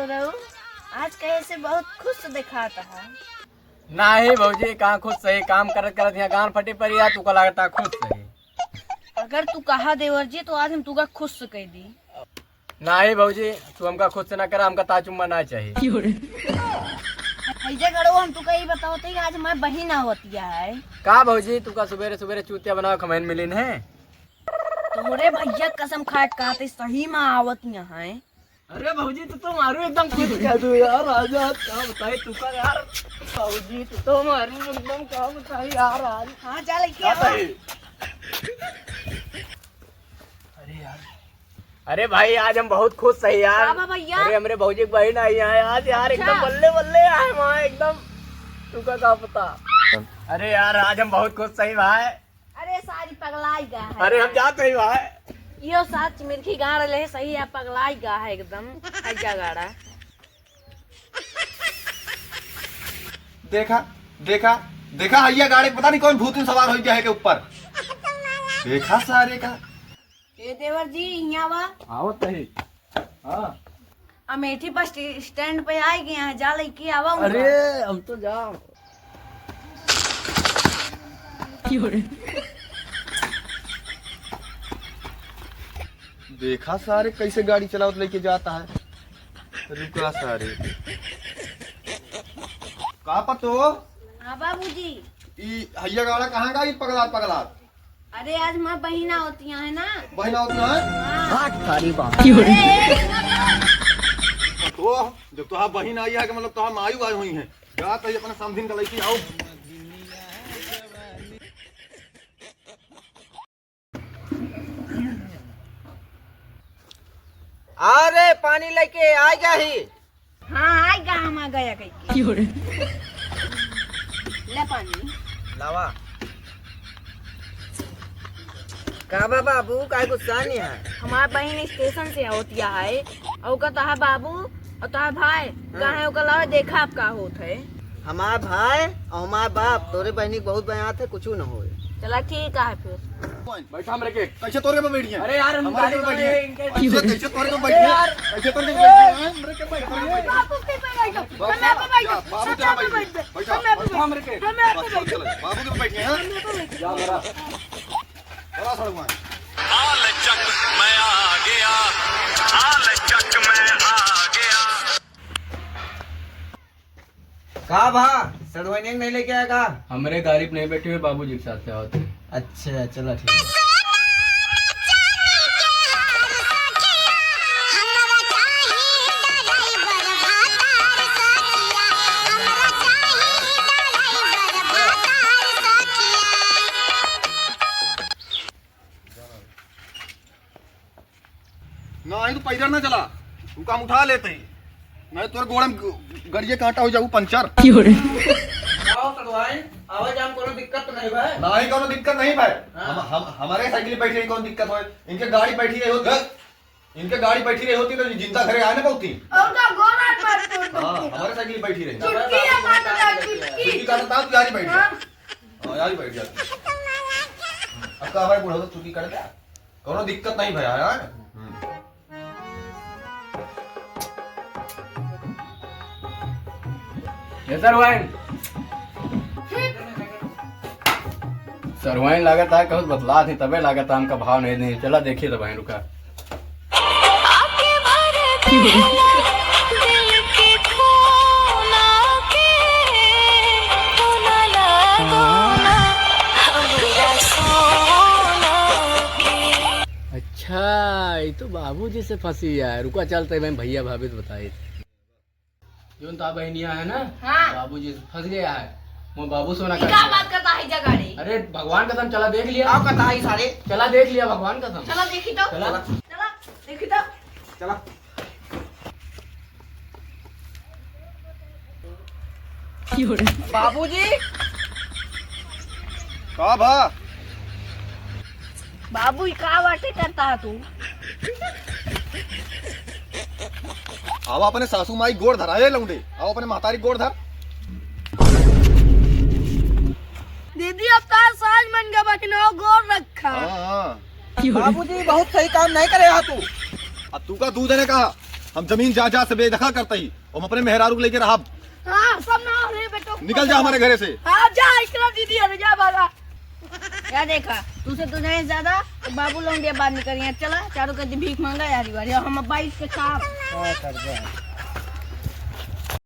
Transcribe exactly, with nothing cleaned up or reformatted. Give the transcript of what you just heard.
रहू, आज कहे से बहुत खुश दिखाता है। नाही भौजी, कहाँ खुश सही, काम करत करत यहाँ गान फटी परी है, तुका लागता खुश सही। अगर तू कहा देवर जी तो आज हम तुका खुश से कह दी। नाही भौजी, तू हमका खुश से ना करा, हमका ता चुम्मा ना चाहिए। ऐसे करो, हम तुका ये बताओ थे कि आज हमारी बहिन आवतिया है। का भौजी, तुका सुबेरे सुबेरे चूतिया बनावे खमैन मिलिन है? तोरे भैया कसम खाए कहते सही में आवतिया है। अरे भौजी, तू तो मारू एकदम खुश कर दू यार, आज, आज का बताई तुका यार। भौजी, तू तो मारू एकदम का बताई यार आज। हाँ, जा लेके का आ। बताई? अरे यार, अरे भाई, आज हम बहुत खुश है यार। का बा भैया? अरे, हमरे भौजी की बहिन आई है आज यार, अच्छा। एकदम बल्ले बल्ले आए वहाँ एकदम। तुका का पता? अरे यार, आज हम बहुत खुश है भाई। अरे सारी पगलाई गा है। अरे हम जात हई भाई। यो साच मिर्खी गाड़ ले सही है, पगलाई गा है एकदम। हैजा गाड़ा। देखा, देखा, देखा, हैया गाड़े पता नहीं कौन भूतिन सवार हो गया है के ऊपर। देखा सारे का। ए देवर जी, यहाँ आवा। आवत है। हाँ। अमेठी बस स्टैंड पे आ गया है, जा लेके आवा उनका। अरे, हम तो जा। देखा सारे कैसे गाड़ी चलावत लेके जाता है। रुका सारे। का पतो? हाँ बाबूजी। ई हैया गाड़ा कहाँ का ई पगलात पगलात? अरे आज माँ बहिना होतिया है ना। बहिना होतिया है? हाँ। हाथ थारी बाप। अरे, तो जब तोहार बहिन आई है कि मतलब तोहार मायू आई हुई है, जा तो अपने समधिन का लइके आओ। अरे पानी लेके आ गया ही। हाँ, आइ गा, हम आ गया कहि के। क्यों रे? ले पानी। लावा। का बा बाबू, काहे गुस्सा नहीं है? हमार बहिन स्टेशन से होतिया है, और ओका तोहार बाबू और तोहार भाई हाँ। कहाँ है, ओका लावा, देखा अब का होत है। हमार भाई और हमार बाप, तोरे बहिनी के बहुत बयात है, कुछ न होए। चला ठीक है फिर। बैठा हमरे के। कैसे तोरे पे बैठी है? अरे यार, हम हमरे के गाड़ी बैठी में है। इनके कैसे, कैसे तोरे पे बैठी है? यार। कैसे तोरे पे बैठी है? हैं? हमरे के बैठ, हमरे के बैठ। बाबू के पे बैठो। बाबू, हम यहाँ पे बैठो। जा, बाबू हम यहाँ पे तेरा बैठ। बैठ। बैठो। बैठा। हम यहाँ पे बैठो। हमरे के। हम यहाँ पे बस, बस, बैठो। चले। बाबू के पे बैठी है? हम यहाँ पे बैठो। जा, मेरा। बड़ा सड़ुआ है। आलचक मैं आ गया, आलचक मैं आ गया। का भा, सड़ुआइनिया के नहीं लेके आया का? हमरे गाड़ी पे नहीं बैठी हुई, बाबूजी के साथ से आवत है। अच्छा, चला ठीक है। नाही, तू पैदल ना चला, तू काम उठा लेते ही, नहीं तोर गोड़ में ग-, गड़िए कांटा हो जाऊ पंचर। क्यों रे? आओ सड़ुआइन, आवे जाए में कोनो दिक्कत तो नहीं भाई? नाही, कोनो दिक्कत नहीं भाई। हाँ। हम, हम, हमारे साइकिल बैठी रही, कौन दिक्कत होए? इनके गाड़ी बैठी रही होती, इनके गाड़ी बैठी रही होती तो जिंदा घरे आए ना पौती। और का गोड़ हाथ मार तोड़ हाँ, पौती। हमारे साइकिल बैठी रही। चुटकी है, काट दे, चुटकी। चुटकी काटता, तू यारी बैठ जा। हाँ। हाँ, यारी बैठ जा। अब का भाई बूढ़ा तो चुटकी काट दे। कौनो दिक्कत नहीं भया है। हम्म। ये सड़ुआइन। सड़ुआइन लागत है, कहूँ बतला थी, तबे लागत है, हमका भाव नहीं दी। चला देखिए तो भाई, रुका। अच्छा, ये तो बाबूजी से फंसी है। रुका, चलते मैं भैया भाभी से बताई। जोन ता बहनिया है ना, हाँ। बाबूजी से फंस गया है। वो बाबू सोना ये का का बात करता है जगाड़े? अरे भगवान कसम, चला देख लिया। आओ करता है सारे। चला देख लिया भगवान कसम। चला देखी तो। चला। चला देखी तो। चला। बाबूजी। का भा? बाबू, ई का बाटे करता है तू? आओ अपने सासू माई गोड़ धरा, ए लौंडे, आओ अपने महतारी गोड़ धर। दीदी, अब तार साज मन का बकनो गोड़ रखा। हाँ, हाँ। बाबूजी, बहुत सही काम नहीं करे हा तू। अब तू का दूध ने कहा? हम जमीन जायदाद से बेदखल करते ही, हम अपने मेहरारू को लेके रहब। हाँ, सब ना हो रे बेटो। निकल जा हमारे घरे से। हाँ, जा, इकरा दीदी, अरे जा भागा। क्या देखा? तुझसे तो नहीं ज्यादा, तो बाबू लौंडिया बात नहीं करिए। चला, चारों के भीख मांगा यारी वारी, हम अब बाइस के साथ। का करबे?